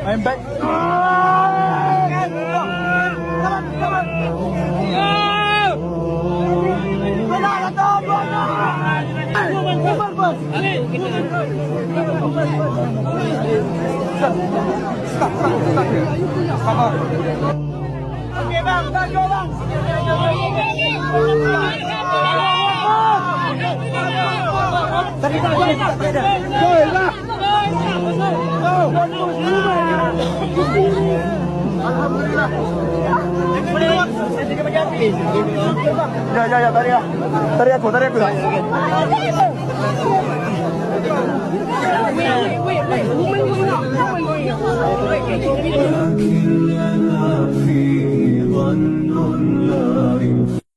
I'm back. Ya, ya, ya, tarik lah. Tarik aku, tarik aku. لكن لنا فيه ظن لا يفهم.